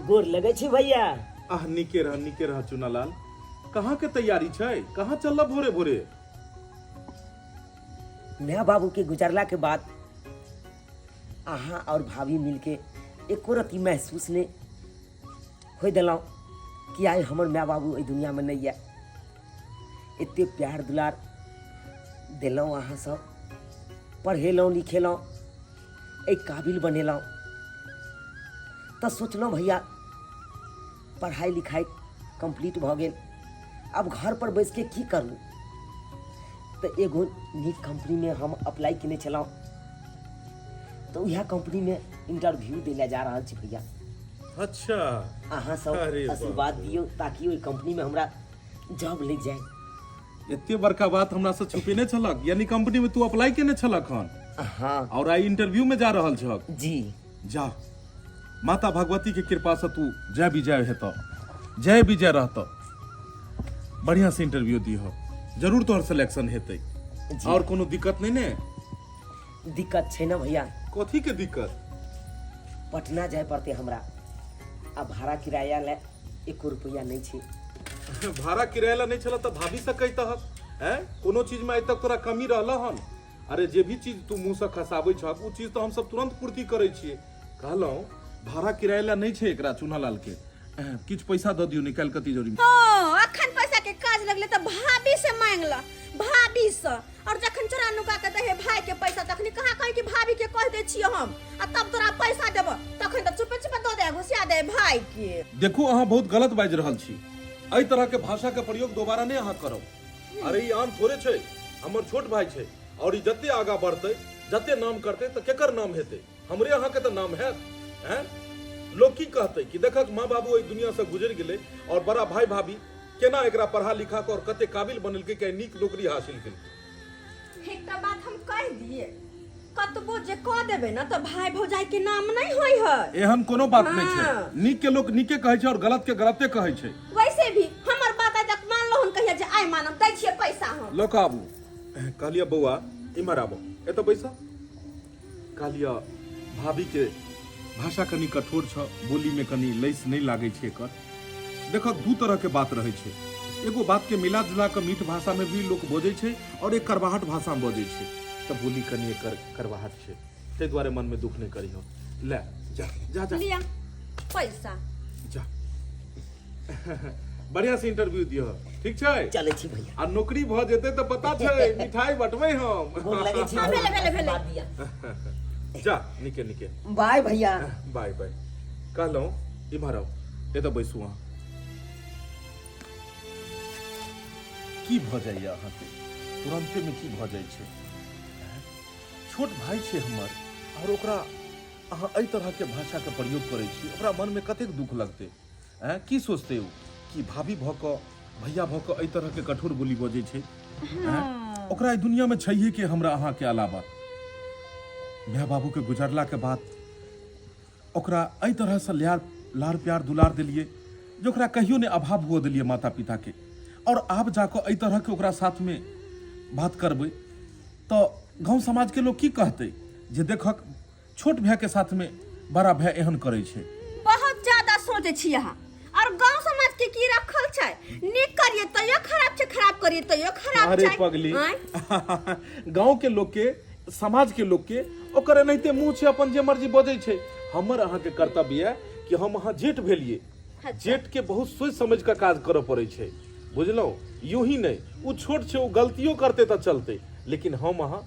गोर लगै छी भैया। आह, नीके रह, नीके रह चुनालाल। कहाँ के तैयारी छै, कहाँ चलल भोरे भोरे? माय बाबू के गुजरला के बाद अहाँ और भाभी मिलके एको रत्ती महसूस नहीं होय देलहुँ कि आइ हमर माय बाबू एहि दुनियामे नहि यऽ। एते प्यार दुलार देलहुँ अहाँ सब, पढ़ेलहुँ लिखेलहुँ, एहि काबिल बनेलहुँ, तऽ सोचलहुँ भैया पढ़ाइ लिखाइ कम्प्लीट भऽ गेल, आब घर पर बैसके की करू, तऽ एगो नीक कंपनीमे हम अप्लाई केने छलहुँ, तऽ उएह कंपनीमे इंटरव्यू दै लए जा रहल छी भैया। अच्छा। अहाँ सब अरे बाप आशीर्वाद रे। दियौ ताकि ओहि कंपनीमे हमरा जॉब लागि जाए। एते बड़का बात हमरा से छुपेने छलक, यानी कंपनी में तू अप्लाई केने छलक हन? हाँ। और आई इंटरव्यू में जा रहल छक? जी। जा, माता भगवती के कृपा से तू जय विजय हेत, जय विजय रहत, बढ़िया से इंटरव्यू दीह, जरूर तोहर सिलेक्शन हेतै। जी। और कोनो दिक्कत नहीं ने? दिक्कत छै ना भैया। कथी के दिक्कत? पटना जाय पड़ते हमरा, आ भाड़ा किराया ले एको रुपया नहीं छै। भाड़ा किराया ला नहीं छला त भाभी से कहितहक, हैं? कोनो चीज में आइ तक तोरा कमी रहल हन? अरे जे भी चीज तू मुंह से खसाबै छहक उ चीज तो हम सब तुरंत पूर्ति करै छियै। कहलहुँ भाड़ा किराया ला नहीं छै एकरा चूनालाल के, किछु पैसा दऽ दियौ निकालि कऽ तिजोरी में। हाँ, अखन पैसा के काज लगले त भाभी से मांगला, भाभी से, और जखन चोरा नुका के दहे भाई के पैसा तखनी कहाँ कहे कि भाभी के कह दे छियै हम, आ तब तोरा पैसा देब, तखन त चुपे चुपे दऽ दे, घुसिया दे भाई के। देखू अहाँ बहुत गलत बाजि रहल छी, एहि तरह के भाषा के प्रयोग दोबारा नहि अहाँ करब। अरे ई आम थोड़े छै, हमर छोट भाई छै, और ई जते आगा बढ़तै, जते नाम करतै तऽ केकर नाम हेतै? हमरे अहाँ के तऽ नाम हैत। हैं, लोग की कहतै कि देखक माँ बाबू एहि दुनिया से गुजरि गेलै और बड़ा भाई भाभी केना एकरा पढ़ा लिखा कऽ और कते काबिल बनेलकै कि नीक नौकरी हासिल केलकै। एकटा बात हम कहि दिए, कतबो जे कऽ देबै ने तऽ भाई भौजाई के नाम नहीं होय है। एहन कोनो बात नहीं छै। हाँ। नीक के लोग नीके कहै छै और गलत के गलते कहै छै। वैसे भी हमर बात आइ तक मानलो हन कहिया जे आइ मानब, दै छियै पैसा हम। लऽ कऽ आबू। कहलियै बौआ इम्हर आबो, एतऽ बैसा। कहलियै भाभी के भाषा कनि कठोर छ, बोली में कनि लैस नहीं लागै छै एकर। देखक दू तरह के बात रहै छै, एगो बात के मिला जुला कऽ मीठ भाषा में भी लोक बजै छै और एक करवाहट भाषा में बजै छै, तऽ बोली कनि एकर करवाहट छै, ताहि दुआरे मन में दुख नहीं करिहो। ले जा जा जा। लिया पैसा। जा, बढ़िया से इंटरव्यू दियो, ठीक छै? चलै छी भैया। आ नौकरी भऽ जेतै तऽ पता छै मिठाई बटबै हम। गोर लगै छी। हाँ, भेलै, भेलै, भेलै। आशीर्वाद दिया। जा निके निके। बाय भैया। बाय बाय। कहलहुँ इम्हर आउ, एतऽ बैसू। अहाँ की भऽ जाइए अहाँके तुरन्तेमे की भऽ जाइ छै? छोट भाई छै हमर और ओकरा अहाँ एहि तरहके भाषाके प्रयोग करै छी, ओकरा मनमे कतेक दुख लगतै? आँय, की सोचतै ओ कि भाभी भऽ कऽ भैया भऽ कऽ एहि तरहके कठोर बोली बजै छै? आँय, ओकरा एहि दुनियामे छैहे के हमरा अहाँके अलावा? माय बाबूके गुजरलाके बाद ओकरा एहि तरहसँ लार लार प्यार दुलार देलियै जे ओकरा कहियो नहि अभाव हुअ देलियै माता पिताके, आओर आब जाकऽ एहि तरहके ओकरा साथमे बात करबै तऽ गाँव समाजके लोक की कहतै जे देखक छोट भायके साथमे बड़ा भाय एहन करै छै। बहुत ज्यादा सोचै छी अहाँ, और गांव समाज के की रखल छै? नीक करिए तैयो खराब छै, खराब करिए तैयो खराब अरे छै। पगली। आँय? गांव के लोग के, समाज के लोग के ओकर एनाहिते मुंह छै, अपन जे मर्जी बजै छै। हमर अहाँ के कर्तव्य यऽ कि हम अहाँ जेठ भेलिए, जेठ के बहुत सोचि समझि कऽ काज करऽ पड़ै छै, बुझलहुँ? यूं ही नहि, ओ छोट छै, ओ गलतियो करतै तऽ चलतै, लेकिन हम अहाँ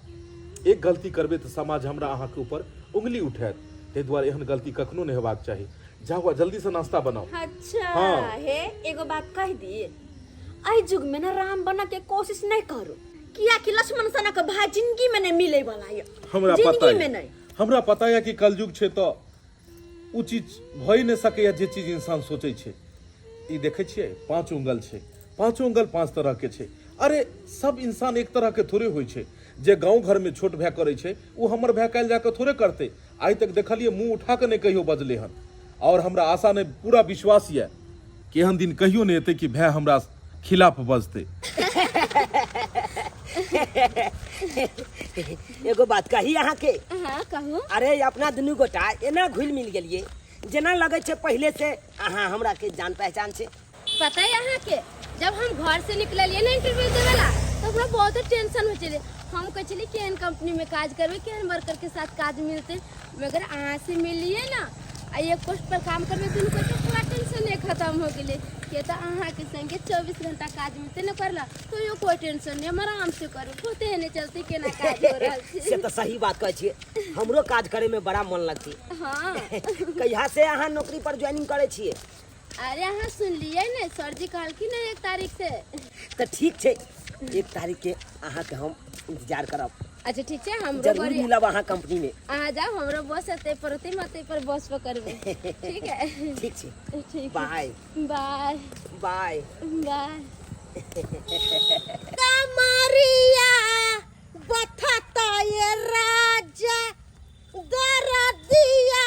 एक गलती करबै तऽ समाज हमरा अहाँके ऊपर उंगली उठायत। ताहि दुआरे एहन गलती कखनो नहि हेबाक चाही। जाउ आ जल्दी से नाश्ता बनाउ। अच्छा। हाँ। हे एगो बात कह दी, एहि युग में ना राम बने के कोशिश नहीं करू, किया कि लक्ष्मण सनक भाई जिंदगी में नहीं मिले वाला है। हमरा पता जिंदगी में है, नहीं। हमरा पता है कि कलयुग छै तऽ उ चीज भए नहि सकैया जे चीज इंसान सोचै छै। ई देखै छियै पांच उंगल छै, पांचो उंगल पांच तरह के छै। अरे सब इंसान एक तरह के थोड़े होइ छै। जे गाँव घर में छोट भाय करै छै ओ हमर भाय काल्हि जाकऽ थोड़े करतै। आइ तक देखलियै मुँह उठा कऽ नहि कहियो बजलै हन, आओर हमरा आशा नहि पूरा विश्वास यऽ कि एहन दिन कहियो नहि एतै कि भाय हमरा खिलाफ बजतै। एगो बात कही अहाँके? हाँ कहू। अरे अपना दुनू गोटा एना घुलि मिल गेलियै जेना लगै छै पहिले से अहाँ हमरा के जान पहचान छै। पता है अहाँके, जब हम घर से निकललियै ने इंटरव्यू देवे ला, तो हमरा बहुत टेंशन हो छलै। हम कहै छलियै केहन कंपनी में काज करबै, केहन वर्कर के साथ काज मिलतै। मगर अहाँ से मिलिए ना आ एक पोस्ट पर काम करबै दुनू कोई, तो पूरा टेंशन खत्म हो गेलै। के तऽ अहाँके संगे 24 घंटा काज मिलतै ने करला, तो यो कोई टेंशन नहीं, हम आराम से करू, पते नहीं चलते केना काज हो रहल छै। से तऽ सही बात कहै छियै, हमरो काज करे में बड़ा मन लगतै। हाँ। कहिया से अहाँ नौकरी पर ज्वाइनिंग करै छियै? अरे अहाँ सुनलियै ने, सर जी कहलखिन ने 1 तारीख से। तऽ ठीक छै, 1 तारीख के अहाँके हम इंतजार करब। अच्छा ठीक छै, हमरो जरूर बड़ी मिलब अहाँ कंपनी में। अहाँ जाओ, हमरो बस एतै पर होतै, हम एतै पर बस पकड़बै। ठीक है? ठीक छै। ठीक। बाय। बाय। बाय। बाय। कमरिया बथता ये राजा, दरदिया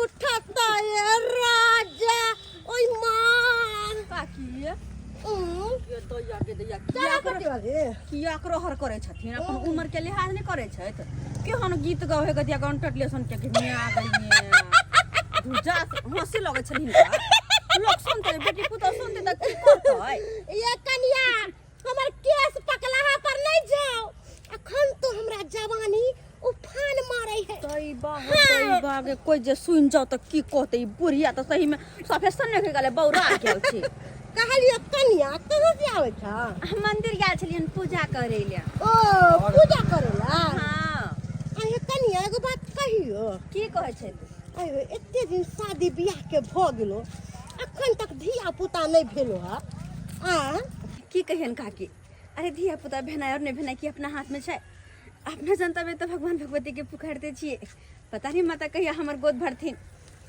उठता ये राजा, ओय मां। काकी। उं, ये दैया के दैया, चला किया कर पटी वाले। किया करहर करै छथिन? अपन उम्र के लिहाज नहि करै छथि। केहन गीत गवे गदिया गन टटले सन के घिमिया गइने धुजा हंसी लगै छनि हिनका। लोक सुनतै, बेटी पुतोह सुनतै तऽ की कहतै? ये कनिया, हमर केस पकलाहा पर नहीं जाओ, अखन तो हमरा जवानी उफान मारे है। तैबा हो तैबा गे, कोई जे सुन जाओ तऽ की कहतै? ई बुढ़िया तऽ सही में सफे सन्ने के गेलै, बौरा गेल छै। कहलियो कनिया, कहाँ से आबै छ? हम मंदिर गेल छलियन पूजा करै ले। ओ, पूजा करे ला? हाँ। अहे कनिया, एगो बात कहियो? की कहै छै? अयो, एते दिन शादी बियाह के भ गेलो, अखन तक धिया पुता नहीं भेलो है आ? की कहियन काकी, अरे धिया पुता भेनाइ और नहि भेनाइ की अपना हाथ में छै? अपना जनता में तऽ भगवान भगवती के पुकारते छियै, पता नहीं माता कहिया हमर गोद भरथिन।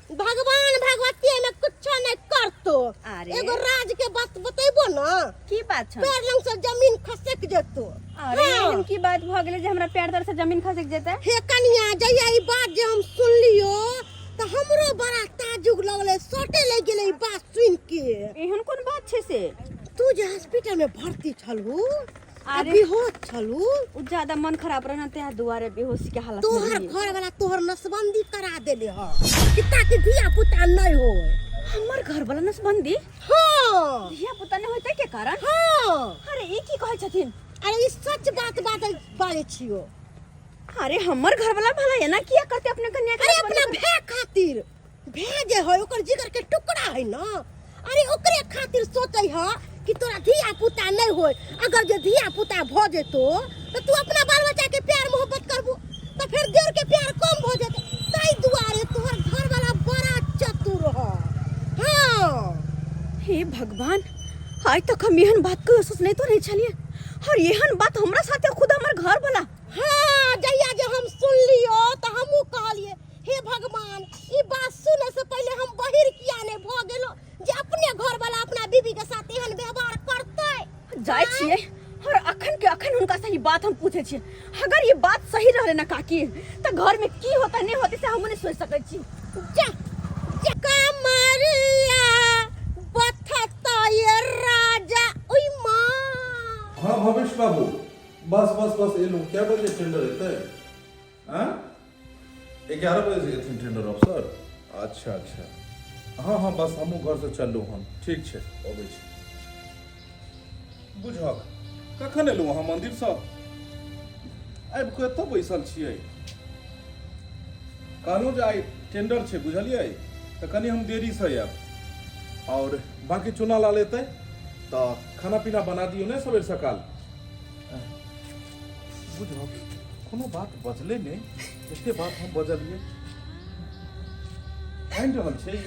भगवान भगवती में कुछो नहीं करतो। अरे। एगो राज के बात बतेबो ना। की बात छै? पैर लंग से जमीन खसक जेतो। अरे। हाँ। एहन की बात भऽ गेलै जे हमरा पैर तर से जमीन खसक जेतै? हे कनिया, जहिया ई बात जे हम सुनलियो तऽ हमरो बड़ा ताजुब लगलै, सटे लागि गेलै ई बात सुनि के। एहन कोन बात छै से? तू जे हॉस्पिटल में भर्ती छलहु आ अरे। बेहोश छलहु। उ ज्यादा मन खराब रहना, तें दुआरे बेहोशी के हालत में तोहर रहियै। घर वाला तोहर नसबंदी करा देले ह कि ताकि धिया पुता नहीं होए। हमर घर वाला नसबंदी? हाँ। धिया पुता नहीं होते के कारण? हाँ। अरे, ई की कहै छथिन? अरे, ई सच बात बात बाजै छियो। अरे, हमर घर वाला भला एना किया करते अपने कन्या के? अरे, अपना भै खातिर, भै जे है ओकर जिगर के टुकड़ा है ना, अरे ओकरे खातिर सोचे ह कि तोरा धिया पुता नहीं होए। अगर जे धिया पुता भ जेतो तो तू अपना बाल बच्चा के प्यार मोहब्बत करबू, तो फिर देर के प्यार कम भ जेते। ताई दुआरे तोहर घर वाला बड़ा चतुर ह। हाँ। हे भगवान, आइ तक हम एहन बात कहियो सोचने तो नहीं छलियै, और एहन बात हमरा साथे खुद हमर घर वाला। हाँ, जहिया जे हम सुनलियो तो हमहूँ कहलिए, हे भगवान, ई बात सुने से पहले हम बहिर किया नहीं भ गेलो जे अपने घर वाला अपना बीबी के साथ एहन व्यवहार करते। जाइ छियै और अखन के अखन हुनका से ई बात हम पूछे छियै। अगर ये बात सही रहले ना काकी, तो घर में की होता नहीं होता से हम नहीं सोच सकै छी। जा जा। कमरिया बथता ये राजा, ओई माँ। हाँ भविष्य बाबू, बस बस बस एलहुँ। कै बजे टेंडर एतै? आँ, 11 बजे एथिन टेंडर ऑफिसर? अच्छा अच्छा, हाँ हाँ, बस हमहूँ घरसँ चललहुँ हन। ठीक छै, अबै छी। बुझक, कखन एलहुँ अहाँ मन्दिरसँ? आबि कऽ एतऽ बैसल छियै। कहलहुँ जे आइ टेंडर छै, बुझलियै? तऽ कनि हम देरीसँ आयब, आओर बाँकी चुना लाल एतै तऽ खाना पीना बना दियौ ने सबेर सकाल। बुझलक, कोनो बात बजलै नहि, एते बात हम बजलियै, कानि रहल छै।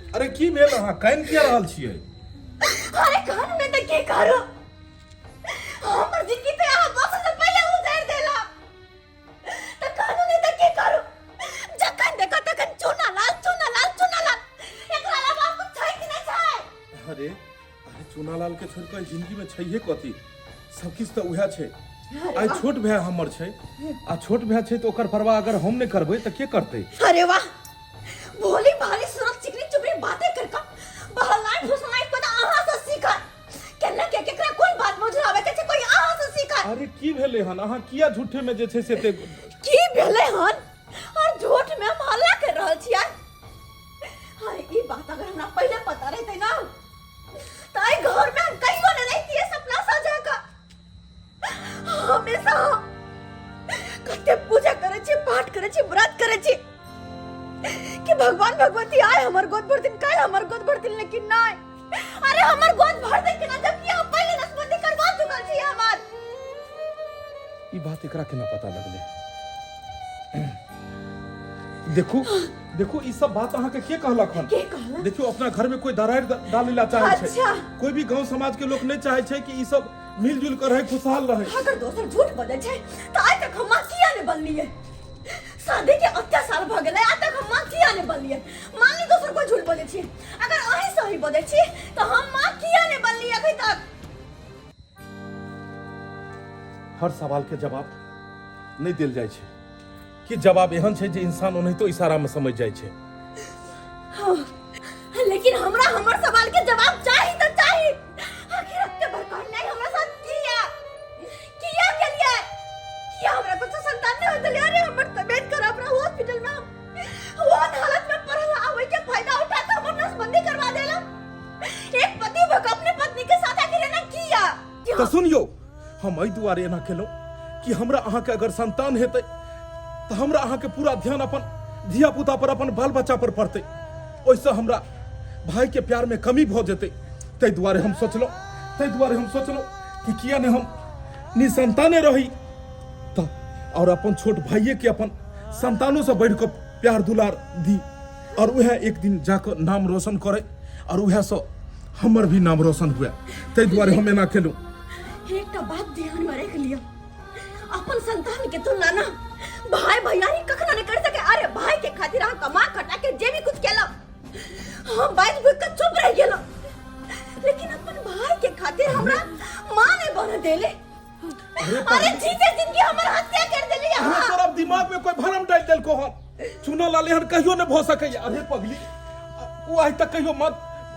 अरे, की भेल? अहाँ कानि किया रहल छियै? अरे, कहू ने तऽ की करू? हमर जिंदगी तऽ अहाँ बस से पहिले उजाड़ि देला, तऽ कहू ने तऽ की करू? जखन देखो तखन चूना लाल, चूना लाल, चूना लाल, एकरा अलावा और कुछ छै कि नहि छै? अरे अरे, चूनालाल के छोड़ कऽ जिंदगी में छैहे कथी? सब किछु तऽ उएह छै। आइ छोट भाय हमर छै, आ छोट भाय छै तऽ ओकर परवाह अगर हम नहि करबै तऽ के करतै? अरे वाह, भोली भाली सूरत, चिकनी चुपड़ी बातें कर कऽ बहलाय फुसलाय को तऽ अहाँ से सीखल केना के केकरा कोन बात बुझावे के छै, कोई अहाँ से सीखल। अरे, की भेलै हन? अहाँ किया झूठे में जे छै से एते की भेलै हन? और झूठ बात अगर हमरा पहिले पता रहते ना त एहि घर में हम कहियो नहीं रहती सपना सजा का। हमेशा हम कते पूजा करे छी, पाठ करे छी, व्रत करे छी कि भगवान भगवती आए हमर गोद भर दिन, काहे हमर गोद भर दिन, लेकिन नहीं। अरे हमर गोद भर दे के ना, जबकि हम पहले नसबंदी करवा चुकल छी हमार। ई बात एकरा केना पता लगले? देखू देखू, ई सब बात अहाँ के के कहलक हन? के कहलक? देखियो, अपना घर में कोई दरार डाले ला चाहे छै। अच्छा। कोई भी गांव समाज के लोग नहीं चाहे छै कि ई सब मिलजुल कर रहे, खुशहाल रहे। अगर दोसर झूठ बोले छै त आइ तक हम माँ किया ने बनलिए? शादी के अत्ते साल भ गेलै, आइ तक हम माँ किया ने बनलिए? मान ली दोसर कोई झूठ बोले छी, अगर अहीं सही बोले छी त हम माँ किया ने बनलिए अखन तक? हर सवाल के जवाब नहीं देल जाइ छै कि जवाब एहन छै जे इंसान ओनाहितो इशारा में समझ जाइ छै। हाँ, लेकिन हमरा हमर सवाल के जवाब चाही त चाही। आखिर अत्ते बड़का अन्याय हमरा साथ किया किया के लिए किया? हमरा कुछ संतान नहीं होते। अरे हमर तबीयत खराब रहा, हॉस्पिटल में हम वो हालत में पड़ल, आवे के फायदा उठा के हमर नसबंदी करवा देला। एक पति भक अपने पत्नी के साथ आखिर एना किया? तऽ सुनियौ, हम एहि दुआरे एना केलहुँ कि हमरा अहाँके अगर संतान हेतै तऽ हमरा अहाँके पूरा ध्यान अपन धिया पुता पर, अपन बाल बच्चा पर पड़तै, ओहिसँ हमरा भाईके प्यारमे कमी भऽ जेतै। ताहि दुआरे हम सोचलहुँ, ताहि दुआरे हम सोचलहुँ कि किया नहि हम निसंताने रही तऽ आओर अपन छोट भाइएके अपन संतानोसँ बढ़ि कऽ प्यार दुलार दी और वह एक दिन जाकर नाम रोशन करे और वह से हमर भी नाम रोशन हुए। ताहि दुआरे हम एना केलहुँ। एकटा बात ध्यान में रख लियो, अपन संतान के तुलना ना भाई भैयारी कखनो नहीं कर सके। अरे भाई के खातिर अहाँ कमा खटा के जे भी कुछ केलहुँ, हम बाज बुझ के चुप रह गेलहुँ, लेकिन अपन भाई के खातिर हमरा माँ नहीं बन देले। अरे जीते जिंदगी हमर हत्या कर देली अहाँ। अहाँ। तोरा दिमाग में कोई भरम डाल देलको हन, चुना लाल एहन कहियो नहि भऽ सकैया। अरे पगली, ओ आइ तक कहियो मत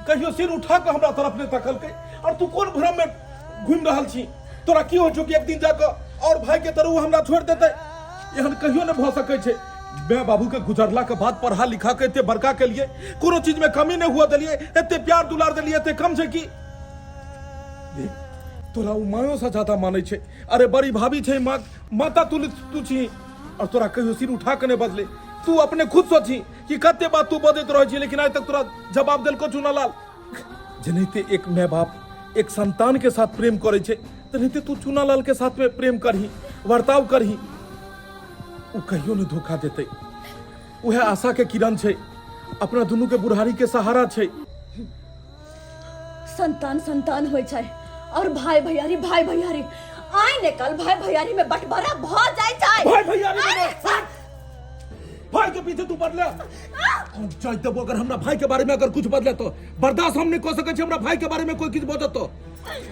कहियो सिर उठा कऽ हमरा तरफ नहि तकलकै और तू कोन भ्रम में घूमि रहल छी? तोरा की हो छौ कि एक दिन जाकऽ और भाई के तरह ओ हमरा छोड़ि देतै? एहन कहियो नहि भऽ सकै छै। माय बाबू के गुजरला के बाद पढ़ा लिखा के एते बड़का के लिए कोनो चीज में कमी नहीं हुआ देलिए, एते प्यार दुलार देलिए, एते कम छै की? देख, तोरा ओ मायो से ज्यादा मानै छै। अरे बड़ी भाभी छै, माँ माता तू तू छी और तोरा कहियो सिर उठा के नहीं बजले। तू अपने खुद सोची कि कते बात तू बजैत रहै छी, लेकिन आइ तक तोरा जवाब देलको चुनालाल। जेनाहिते एक माय बाप एक संतान के साथ प्रेम करै छै, तेनाहिते तू चुनालाल के साथ में प्रेम करही, बर्ताव करही। ओ कहियो नहीं धोखा देतै। उएह आशा के किरण छै, अपना दुनू के बुढ़ारी के सहारा छै। संतान संतान होइ छै और भाई भैयारी भाई भैयारी। आइ ने कल भाई भैयारी में बंटवारा भ जाइ छै। भाई भैयारी में अरे, भाई के पीछे तू बदले हम जाय देबो। अगर हमरा भाई के बारे में अगर कुछ बदले तो बर्दाश्त हम नहीं कऽ सकै छी। हमरा भाई के बारे में कोई किछु बजत तो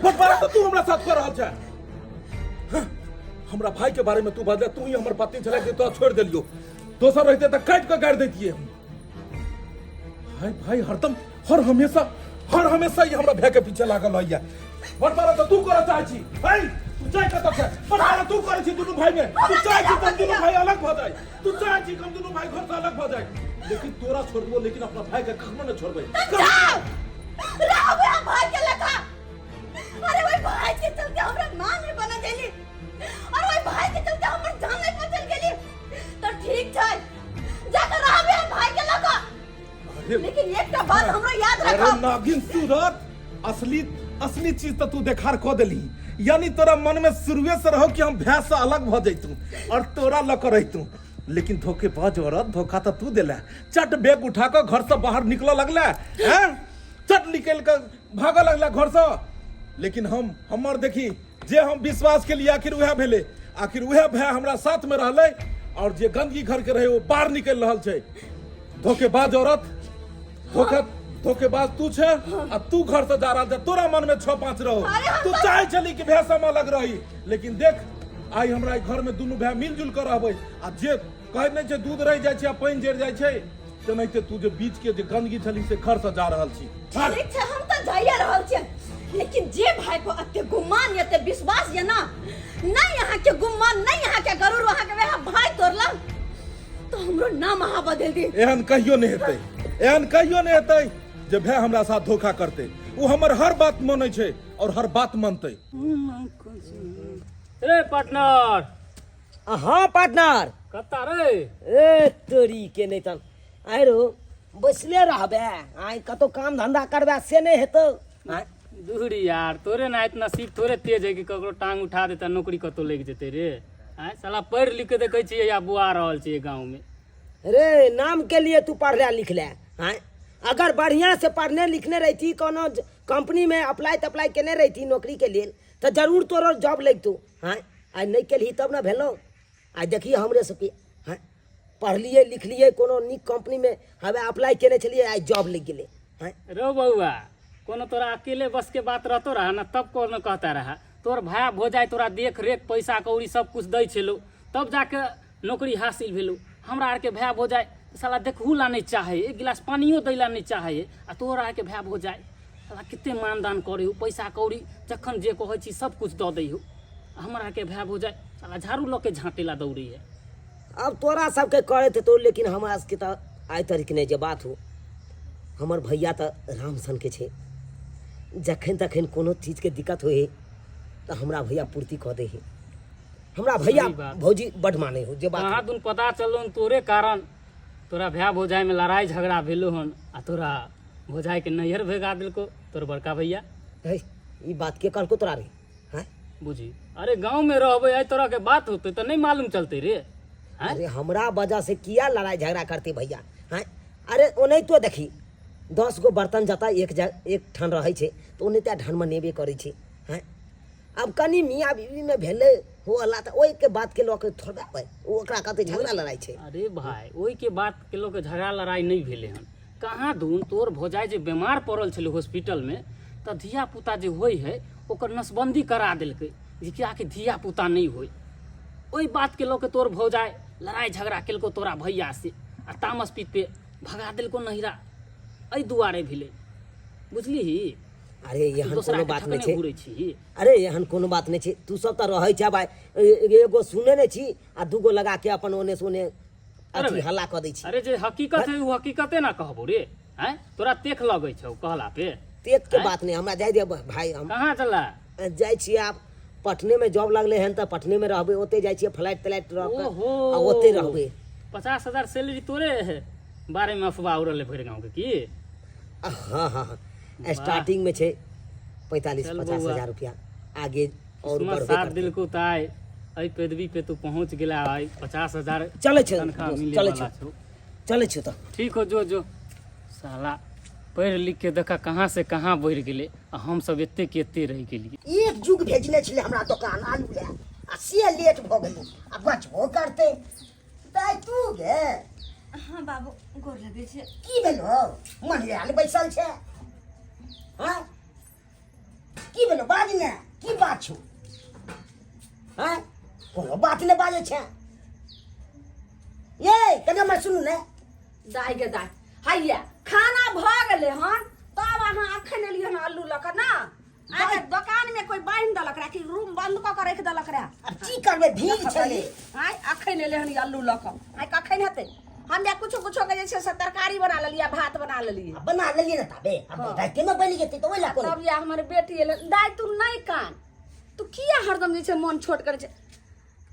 बंटवारा तो तू हमरा साथ कऽ रहल छै। हाँ, हमरा भाई के बारे में तू बदले, तू ही हमर पत्नी छलै कि तोरा छोड़ि देलियो, दोसर रहते तऽ काटि कऽ गाड़ि दैतियै हम। भाई भाई हरदम हर हमेशा हर हमेशा ही हमरा भाई के पीछे लागल रहैया। बंटवारा तऽ तू करऽ चाहै छी है, तू चाहे कतऽ छै, बंटवारा तू करै छी दुनू भाई में। तू चाहै छी हम दुनू भाई अलग भऽ जाए, तू चाहै छी हम दुनू भाई घर से अलग भऽ जाए, लेकिन तोरा छोड़ देबो लेकिन अपना भाई के कखनो नहि छोड़बै। जाओ रहबे हम भाई के लेखा। अरे वही भाई के चलते हमरा मां नहीं बना देली और वही भाई के चलते हमर जान नहीं बचल गेली, तो ठीक छै, जाकर रहबे हम भाई के लगा। अरे लेकिन एकटा बात हमरा याद अरे रखब। नागिन सूरत, असली असली चीज तो तू देखार कऽ देली। यानी तोरा मन में शुरुए से रहो कि हम भैंस से अलग भऽ जैतू और तोरा लऽ कऽ रहितू, लेकिन धोखेबाज औरत, धोखा तो तू देला। चट बैग उठा कऽ घर से बाहर निकलऽ लगला हैं, चट निकल कऽ भागऽ लगला घर से। लेकिन हम हमर देखी जे हम विश्वास के लिए आखिर वएह भेलै, आखिर वएह भय हमरा साथ में रहलै और जे गंदगी घर के रहे ओ बाहर निकलि रहल छै। धोखेबाज औरत, धोखा धोखेबाज तू छे आ तू घर से जा रहल छे, तोरा मन में छह पांच रहो। अरे हम तू चाहे छली कि भैंस हम अलग रही, लेकिन देख आइ हमरा ई घर में दुनू भाय मिलजुल कर रहबै। आ जे कहै नहि छै दूध रहि जाइ छै आ पानि जरि जाइ छै, तेनाहिते तू जे बीच के जे गंदगी छली से घर से जा रहल छी। ठीक छै, हम तऽ जाइए रहल छियै, लेकिन जे भाई पर एते गुमान एते विश्वास ये ना, नहीं अहाँ के गुमान नहीं अहाँ के गरूर अहाँ के वएह भाई तोड़लक तो हमरो नाम अहाँ बदल दी। एहन कहियो नहि हेतै, एहन कहियो नहि हेतै जे भाय हमरा साथ धोखा करतै। ओ हमर हर बात मानै छै और हर बात मानतै। रे पार्टनर। हाँ पार्टनर। कत्ता रे? ए तोरी के नहीं तन आइ रो बैसले रहबे, आइ कतौ काम धंधा करबे से नहीं हेतौ। आँय? दूरी यार, तोरे ना इतना नसीब थोड़े तेज है कि ककरो टांग उठा देता नौकरी कतौ लग जेते रे। आँय साला पढ़ लिख के देखै छियै या बुआ रहल छियै गाँव में। रे नाम के लिए तू पढ़ले लिखले, आँय अगर बढ़िया से पढ़ने लिखने रहती, कोनो कंपनी में अप्लाई तप्लाई केने रहती नौकरी के लेल तऽ जरूर तोरो जॉब लगितौ। आँय आइ नहि केलही तब ने भेलौ। आइ देखिए हमरे सबके, आँय पढ़लियै लिखलियै कोनो नीक कंपनीमे हवे अप्लाई केने छलियै, आइ जॉब लागि गेलै। आँय रो बौआ, कोनो तोरा अकेले बस के बात रहतो रहा ना तब कोनो कहता रहा। तोर भाय भौजाइ तोरा देख रेख पैसा कौड़ी सब कुछ दै छलो तब जाके नौकरी हासिल भेलो। हमरा आरके भाय भौजाइ साला देखहू ला नहीं चाहे, एक गिलास पानियो दै ला नहीं चाहे, आ तोरा आरके भाय भौजाइ साला कते मानदान करे हो, पैसा कौड़ी जखन जे कहै छी सब कुछ दऽ दै हो। हमरा आरके भाय भौजाइ साला झाड़ू लऽ के झाँटे ला दौड़ै है। अब तोरा सबके करैत हेतौ, लेकिन हमरा सबके तऽ आइ तरीक नहि जे बात हो। हमर भैया तऽ राम सनके छै, जखन तखन कोनो चीजके दिक्कत होइ है तऽ हमरा भैया पूर्ति कऽ दै है। हमरा भैया सही बात। भौजी बड मानै हो जे बात। कहाँ दुन पता चललो तोरे कारण तोरा भाय भौजाइ में लड़ाई झगड़ा भेलो हन आ तोरा भौजाइ के नैहर भेगा देलको तोर बड़का भैया। है, ई बात के कहलको तोरा रे? हैं? बुझी, अरे गांव में रहबे एहि तरह के बात होते तऽ नहीं मालूम चलते रे। हैं? अरे हमरा वजह से किया लड़ाई झगड़ा करते भैया? हैं? अरे ओनाहितो देखी 10 गो बर्तन जतऽ एक ठान रहै छै तऽ ओनाहिते ढन मनेबे करै छै। हैं? अब कनि मियाँ बीवी में भेलै हो अल्लाह तऽ ओहिके बात के लऽ के थोड़बे आबै, ओ ओकरा कहतै झगड़ा लड़ाई छै। अरे भाई ओहिके बात के लऽ के झगड़ा लड़ाई नहीं भेलै हन। कहाँ दून तोर भौजाइ जे बीमार पड़ल छलै हॉस्पिटल में तऽ धिया पुता जे होइ है ओकर नसबंदी करा देलकै जे किया कि धिया पुता नहीं होइ। ओहि बात के लऽ के तोर भौजाइ लड़ाई झगड़ा केलको तोरा भैया से आ तामस पीत पे भगा देलको नहिरा, एहि दुआरे भेलै बुझलिही। अरे एहन दोसरा कोनो के बात नहि ठकने छै। घुरै छी। अरे एहन कोनो बात नहि छै, तू सब तऽ रहै छै भाई, एगो सुने नहि छी आ दूगो लगा के अपन ओने से ओने अरे अथी भाई। हल्ला कऽ दै छी। अरे जे हकीकत है ओ हकीकते ना कहबो रे। हैं तोरा तेख लगै छौ कहला पे? तेख के आँय? बात नहि, हमरा जाय दे भाई। हम कहाँ चला जाइ छियै, आब पटने में जॉब लगले हन तऽ पटने में रहबै, ओते जाइ छियै फ्लाइट तलाइट रह के ओहो आ ओते रहबै। 50,000 सैलरी तोरे बारे में अफवाह उड़ल है भरि गाँव के की? हाँ हाँ हाँ, स्टार्टिंग में छै 45 चल 50 बौआ। हजार रुपया, आगे और किस्मत बढ़बे साथ करतै। दिलको तऽ आइ एहि पदवी पे तू पहुँच गेला, आइ 50,000 चलै छै तनख्वाह दोस्त, मिले चलै वाला छै। छौ। चलै छै तऽ ठीक हो, जो जो साला पढ़ि लिख के देखा कहाँ से कहाँ बढ़ि गेलै आ हम सब एते के एते रहि गेलियै। एक जुग भेजने छलै हमरा दोकान आलू लए आ से लेट भऽ गेलै, आ बचबो करतै। दाइ तू गे? हाँ बाबू, गोर लगै छै। की भेलो महिलाल बैसल छै? हाँ की भेलो बाज ने, की बात छौ? हाँ कोनो बात नहि बाजै छै। ये कनि हमर सुनू ने। दाइ गे दाइ, हैया खाना भऽ गेलै हन तब अहाँ अखन एलियै हन आलू लऽ कऽ ना? अहाँके दोकान में कोई बान्हि देलक रहे कि रूम बंद कऽ के राखि देलक रहे? आब की करबै, भीड़ छलै। आँय अखन एलै हन ई आलू लऽ कऽ, आँय कखन हेतै? हम या कुछो कुछो के जे छै से तरकारी बना लेलियै, भात बना लेलियै। आ बना लेलियै ने ताबे, आब हाँ। रातिमे बनि जेतै तऽ ओहि लए कोनो। तब या हमर बेटी एलै। दाइ तू नहि कान, तू किया हरदम जे छै मन छोट करै छै?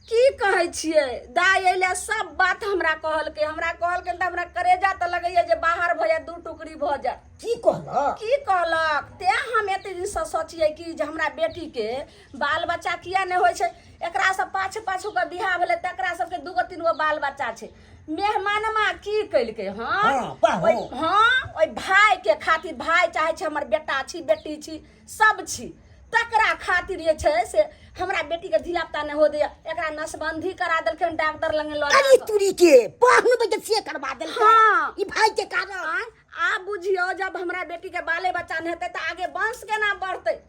की कहै छियै दाइ, एलै सब बात हमरा कहलकै, हमरा कहलकै तऽ हमरा करेजा तऽ लगैया जे बाहर भऽ जायत, दू टुकड़ी भऽ जायत। की कहलक? की कहलक तें हम एते दिनसँ सोचियै कि जे हमरा बेटीके बाल बच्चा किया नहि होइ छै। एकरा सब पाछू पाछू के बियाह भेलै तकरा सबके दूगो तीन गो बाल बच्चा छै। मेहमानमा की केलकै हँ? हाँ, पाहो। हाँ, ओहि भाई के खातिर, भाई चाहे छै हमर बेटा छी बेटी छी सब छी, तकरा खातिर जे छै से हमरा बेटी के धिया पुता नहि हो दैया, एकरा नसबंदी करा देलखिन डॉक्टर लगे लऽ अरे जाकऽ। तुरी के पाहुन बजे से करवा देलकै। हाँ। ई भाई के कारण। आँय, आब बुझियौ जब हमरा बेटी के बाले बच्चा नहि हेतै तऽ आगे वंश केना बढ़तै?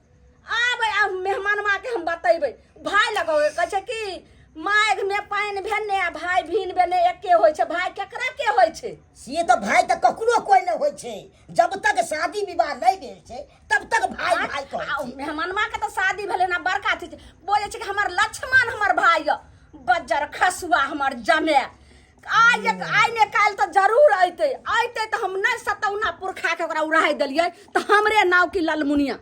आब आब मेहमानमा के हम बतेबै। भाय लगौ कहै छै कि माघ में पानि भेने आ भाय भीन भेने एके होइ छै। भाय केकरा के होइ छै? से तऽ भाय तऽ ककरो कोई नहि होइ छै, जब तक शादी विवाह नहि भेल छै तब तक भाय भाय कहै आ छै। मेहमानमा के तऽ शादी भेलै ना, बड़का चीज बोलै छै कि हमर लक्ष्मण हमर भाय यऽ, बज्जर खसुआ हमर जमे आइ एक आइ ने काल्हि तऽ जरूर अयतै, अयतै तऽ हम हम नहि सतौना पुरखा के ओकरा उड़ाइ देलियै तऽ हमरे नाव की ललमुनिया।